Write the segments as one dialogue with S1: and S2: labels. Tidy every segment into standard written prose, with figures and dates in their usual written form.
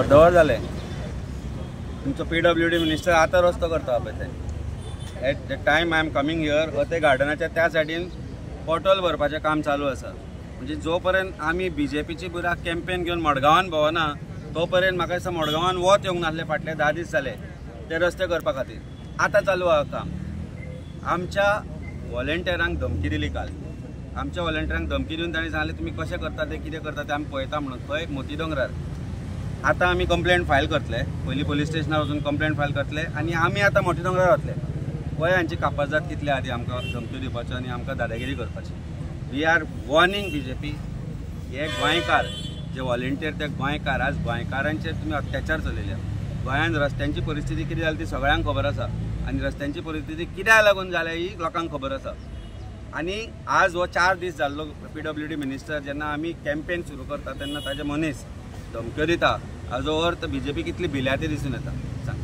S1: अर्दवर जालें. तुमचो PWD minister आतां रस्तो करता पळय ते. At the time I am coming here, ते गार्डनाच्या त्या सायडीन पोटोल भरपाचें काम चालू आसा. म्हणजे जो पर्यंत आमी बीजेपीची बुराक कॅम्पेन घेवन मडगांवान भोंवना तो पर्यंत म्हाका दिसता मडगांवान वत येवंक नासलें फाटले 10 दीस जाले ते रस्ते करपा खातीर. आतां चालू आहा काम. आमच्या वॉलंटियरांक धमकी दिली काल. आमच्या वॉलंटियरांक धमकी दिवन तांणी सांगलें तुमी कशें करता ते, कितें करता ते आमी पळयता म्हणून. थंय मोती दोंगरार आतां आमी कंप्लेंट फायल करतले. पयलीं पोलीस स्टेशनार वचून कंप्लेंट फायल करतले आनी आमी आतां मोती दोंगरार वतले. पळय हांची कापाजात कितले आदी आमकां धमक्यो दिवपाच्यो आनी आमकां दादागिरी करपाची. We are warning BJP. हे गोंयकार जे वॉलंटियर ते गोंयकार, आज गोंयकारांचेर तुमी अत्याचार चलयल्या. गोंयांत रस्त्यांची परिस्थिती कितें जाली ती सगळ्यांक खबर आसा आनी रस्त्यांची परिस्थिती कित्याक लागून जाल्या ही लोकांक खबर आसा. आनी आज हो 4 दीस जाल्लो PWD minister जेन्ना आमी कॅम्पेन सुरू करता तेन्ना ताजे मनीस धमक्यो दिता. हाजो अर्थ बीजेपी कितली भिल्या ती दिसून येता. सांग.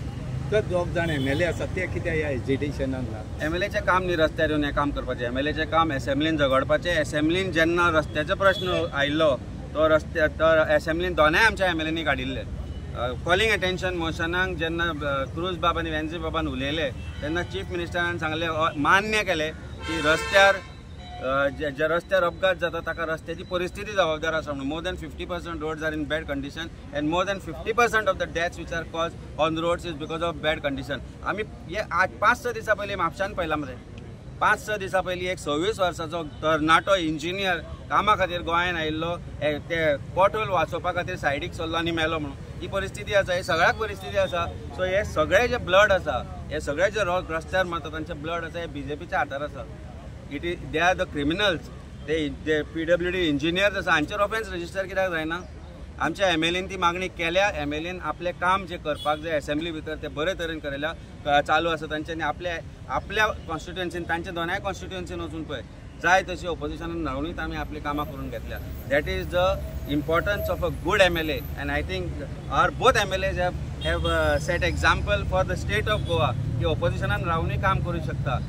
S2: तर दोग जाण MLA आसा ते कित्याक ह्या एजिटेशनान ना?
S1: MLAचें काम न्ही रस्त्यार येवन हें काम करपाचें. MLAचें काम एसेंब्लीन झगडपाचें. एसेंब्लीन जेन्ना रस्त्याचो प्रश्न आयिल्लो तो रस्त्या तो एसेंब्लीन दोनाय आमच्या MLAनी काडिल्ले. कॉलिंग अटेन्शन मोशनाक जेन्ना क्रूज बाब आनी वेन्झी बाबान उलयले तेन्ना चीफ मिनिस्टरान सांगलें, मान्य केलें की रस्त्यार जे रस्त्यार अपघात जाता ताका रस्त्याची परिस्थिती जबाबदार आसा म्हणून. More than 50% roads are in bad condition and more than 50% of the deaths which are cause on roads is because of bad condition. आमी हे 5-6 दिसां पयलीं म्हापशान पळयलां मरे. 5-6 दिसां पयलीं एक 26 वर्साचो तरणाटो इंजिनियर कामा खातीर गोंयांत आयिल्लो, ते पोटोल वाचोवपा खातीर सायडीक सरलो आनी मेलो म्हणून. ही परिस्थिती आसा, ही सगळ्याक परिस्थिती आसा. सो हे सगळे जे ब्लड आसा, हे सगळे जे रस्त्यार मरता तांचे ब्लड आसा, हे बीजेपीच्या हातार आसा. It is they are the criminals. ते जे PWD engineers आसा हांचेर ऑफेन्स रजिस्टर कित्याक जायना? आमच्या MLAन ती मागणी केल्या. MLAन आपलें काम जें करपाक जाय एसेंब्ली भितर तें बरे तरेन करयल्या, चालू आसा तांच्यांनी. आपल्या आपल्या कॉन्स्टिट्युएन्सीन, तांच्या दोनाय कॉन्स्टिट्युएन्सीन वचून पळय जाय तशी ओपोजिशनान रावनूच आमी आपलीं कामां करून घेतल्या. That is the importance of a good MLA and I think our both MLAs have set example for the state of Goa की ओपोजिशनान रावनूय काम करूं शकता.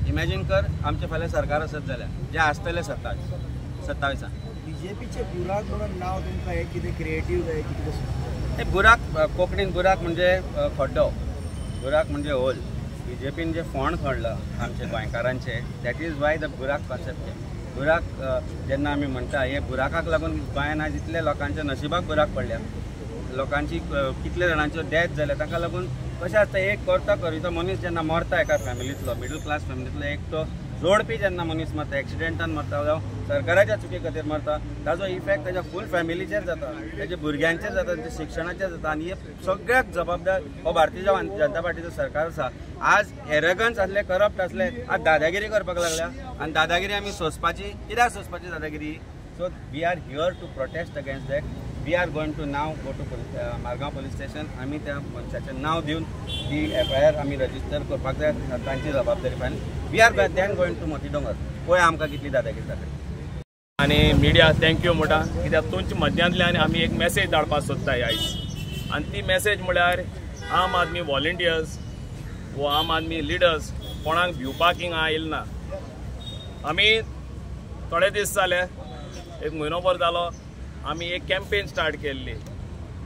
S1: इमॅजीन कर आमचें फाल्यां सरकार आसत जाल्यार जें आसतलें 27
S3: बीजेपीचे बुराक म्हणून नांव तुमकां हें कितें क्रिएटीव जाय कितें?
S1: बुराक कोंकणीन बुराक म्हणजे खड्डो, बुराक म्हणजे होल. बीजेपीन जे फोंड खणलां आमचे गोंयकारांचे, that is why the बुराक कॉन्सेप्ट. बुराक जेन्ना आमी म्हणटा हे बुराकाक लागून गोंयांत आज इतले लोकांच्या नशिबाक बुराक पडल्या, लोकांची कितले जाणांच्यो डेथ जाल्या. ताका लागून कशें आसता, एक करता करितो मनीस जेन्ना मरता एका फॅमिलींतलो, मिडल क्लास फॅमिलींतलो एक तो जोडपी जेन्ना मनीस मरता, एक्सिडेंटान मरता जावं सरकाराच्या चुकी खातीर मरता, ताजो इफेक्ट ताच्या फूल फॅमिलीचेर जाता, ताच्या भुरग्यांचेर जाता, ताच्या शिक्षणाचेर जाता. आनी हे सगळ्याक जबाबदार हो भारतीय जनता पार्टीचो सरकार आसा. आज एरगन्स आसले, करप्ट आसले, आज दादागिरी करपाक लागल्या आनी दादागिरी आमी सोंसपाची कित्याक सोंसपाची दादागिरी? So we are here to protest against that. We are going to now go to Margao police station. आमी त्या मनशाचें नांव दिवन ती FIR आमी रजिस्टर करपाक जाय, तांची जबाबदारी. आनी we are then going to Moti Dongor. पळय आमकां कितली दादागिरी जाता.
S4: आनी मिडिया thank you म्हणटा, कित्याक तुमच्या मध्यांतल्यान आमी एक मॅसेज धाडपाक सोदताय आयज. आनी ती मॅसेज म्हळ्यार आम आदमी वॉलंटियर्स वो आम आदमी लिडर्स कोणाक भिवपाक हिंगा आयल ना. आमी थोडे दीस जाले, एक म्हयनोभर जालो, आमी एक कॅम्पेन स्टार्ट केल्ली.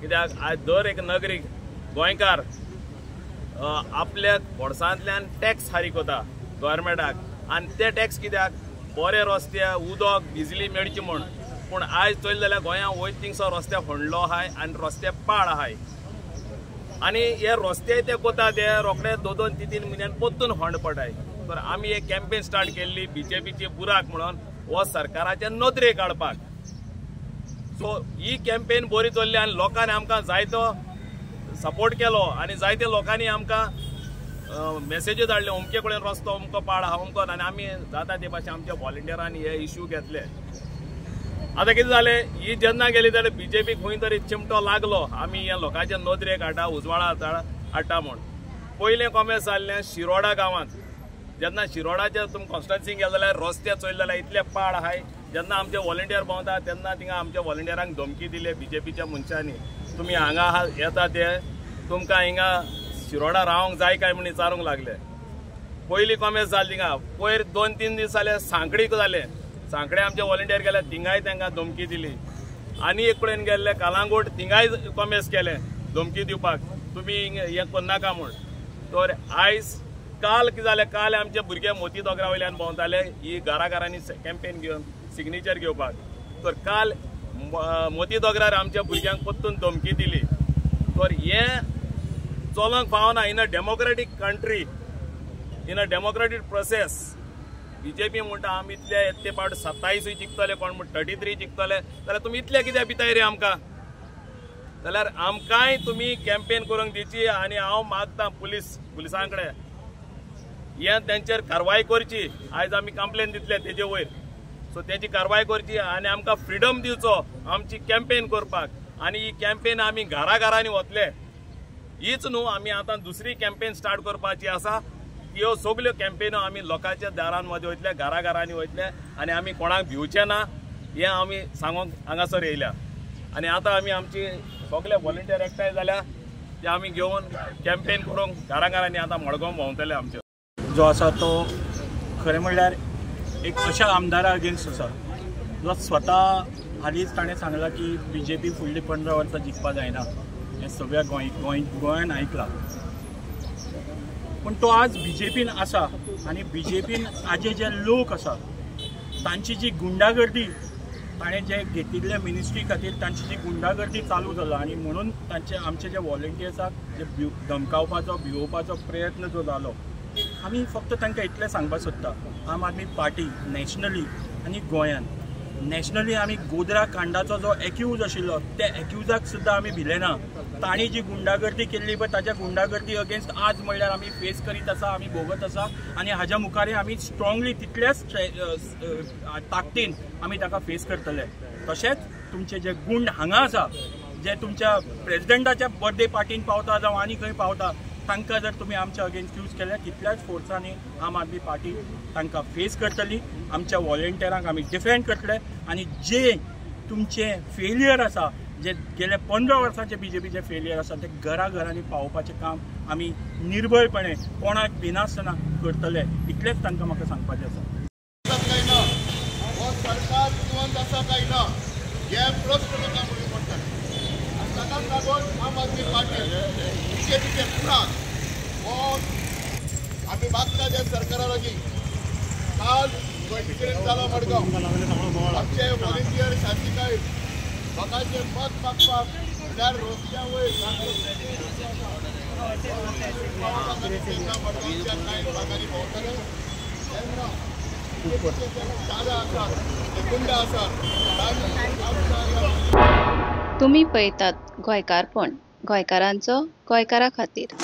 S4: कित्याक आयज दर एक नागरीक गोंयकार आपल्या बोर्सांतल्यान टॅक्स फारीक वता गव्हर्मेंटाक, आनी ते टॅक्स कित्याक बरे रस्ते, उदक, बिजली मेळची म्हूण. पूण आयज चोयलें जाल्यार गोंयांत वयता थिंगसो रस्ते फोंडलो आहाय आनी रस्ते पाड आहाय. आनी हे रस्ते ते कोता ते रोखडे 2-2, 3-3 म्हयन्यान परतून फोंड पडाय. तर आमी एक कॅम्पेन स्टार्ट केल्ली बीजेपीची बुराक म्हणून, हो सरकाराच्या नदरेक काडपाक. सो ही कॅम्पेन बरी चल्ली आनी लोकांनी आमकां जायतो सपोर्ट केलो आनी जायते लोकांनी आमकां मॅसेज्यो धाडल्यो, अमके कडेन रस्तो अमको पाड आहा अमको. आनी आमी जाता ते भाशेन आमच्या वॉलंटियरांनी हे इश्यू घेतले. आतां कितें जालें, ही जेन्ना गेली जाल्यार बीजेपीक खंय तरी चिमटो लागलो आमी ह्या लोकांच्या नदरेक हाडटा, उजवाडा हाडटा म्हूण. पयलें कॉमेस जाल्लें शिरोडा गांवांत. जेन्ना शिरोडाच्या तुमी कॉन्स्टिट्युएन्सीन गेले जाल्यार रस्ते चोयले जाल्यार इतले पाड आहाय. जेन्ना आमचे वॉलंटियर भोंवता तेन्ना थिंगा आमच्या वॉलंटियरांक धमकी दिले बीजेपीच्या मनशांनी, तुमी हांगा येता ते तुमकां हिंगा शिरोडा रावंक जाय काय म्हूण विचारूंक लागले. पयली कॉमेस जाली थिंगा. पयर 2-3 दीस जाले सांकळीक जाले, सांकळे आमचे वॉलंटियर गेले थिंगाय तांकां धमकी दिली. आनी एक कडेन गेल्ले कालांगूट, थिंगाय कॉमेस केले. धमकी दिवपाक तुमी हें करनाका म्हूण. तर आयज काल कितें जालें, काल आमचे भुरगे मोती दोंगरा वयल्यान भोंवताले ही घरा घरांनी कॅम्पेन घेवन सिग्नेचर घेवपाक. तर काल मोती दोंगरार आमच्या भुरग्यांक परतून धमकी दिली. तर हें चलोंक फावना. In a democratic country, in a democratic process, BJP म्हणटा आमी इतले येते पावट 27 जिखतले, कोण म्हण 33 जिखतले, जाल्यार तुमी इतले कित्याक भिताय रे आमकां? जाल्यार आमकांय तुमी कॅम्पेन करूंक दिवची. आनी हांव मागता पुलिसां कडेन हें तेंचेर कारवाय करची. आयज आमी कंप्लेन दितले तेजे वयर, सो तेची कारवाय करची आनी आमकां फ्रिडम दिवचो आमची कॅम्पेन करपाक. आनी ही कॅम्पेन आमी घरा घरांनी वतले. हीच न्हू, आमी आतां दुसरी कॅम्पेन स्टार्ट करपाची आसा. ह्यो सगल्यो कॅम्पेनो आमी लोकांच्या दारान मदें वयतले, घरा घरांनी वयतले आनी आमी कोणाक भिवचे ना हें आमी सांगूंक हांगासर येयल्या. आनी आतां आमी आमची सगळे व्हॉलंटियर एकठांय जाल्या ते आमी घेवन कॅम्पेन करूंक घरा घरांनी आतां मडगांव भोंवतले. आमचे
S5: जो आसा तो खरें म्हणल्यार एक अशा आमदारा अगेन्स्ट आसा जो स्वता हालींच ताणें सांगलां की बी जे पी फुडलीं 15 वर्सां जिखपा जायना, हें सगळ्या गोंयान आयकलां. पूण तो आज बी जे पीन आसा आनी बी जे पीन आजे जे लोक आसा तांची जी गुंडागर्दी ताणें जे घेतिल्ले मिनिस्ट्री खातीर तांची जी गुंडागर्दी चालू जाला आनी म्हणून तांचे आमचे जे व्हॉलंटियर्साक जे धमकावपाचो भिवोवपाचो प्रयत्न जो जालो, आमी फक्त तांकां इतलें सांगपाक सोदता, आम आदमी पार्टी नॅशनली आनी गोंयान नॅशनली आमी गोधरा कांडाचो जो एक्यूज आशिल्लो त्या एक्युजाक सुद्दां आमी भिले ना. तांणी जी गुंडागर्दी केल्ली पळय ताच्या गुंडागर्दी अगेन्स्ट आज म्हणल्यार आमी फेस करीत आसा, आमी भोगत आसा आनी हाज्या मुखारय आमी स्ट्रांगली तितल्याच ताकदीन आमी ताका फेस करतले. तशेंच तुमचे जे गुंड हांगा आसा, जे तुमच्या प्रेजिडेंटाच्या बर्थडे पार्टीन पावता जावं आनी खंय पावता, तांकां जर तुमी आमच्या अगेन्स्ट यूज केल्यार तितल्याच फोर्सांनी आम आदमी पार्टी तांकां फेस करतली. आमच्या व्हॉलंटियरांक आमी डिफेंड करतले आनी जे तुमचें फेलियर आसा, जे गेल्या 15 वर्सांचे बी जे पीचें फेलियर आसा ते घरा घरांनी पावोवपाचें काम आमी निर्भयपणे कोणाक भिनासतना करतले, इतलेंच तांकां म्हाका सांगपाचें आसा.
S6: काय ना हो सरकार जिवंत आसा काय ना हे प्रस्न लोकां मुखार पडटा आनी ताकाच लागून आम आदमी पार्टी बीजेपीचे उपरांत हो आमी मागता त्या सरकारा लागीं. काल जो इन्सिडंट जालो मडगांव, आमचे व्हॉलंटियर शांतिकाय लोकांचे मत मागपाक म्हणल्यार रस्त्या वयर मडगांवच्या कांय भागांनी भोंवतले तेन्ना चारा आसात, ते गुंड आसात.
S7: तुमी पळयतात गोंयकारपण, गोंयकारांचो गोंयकारा खातीर.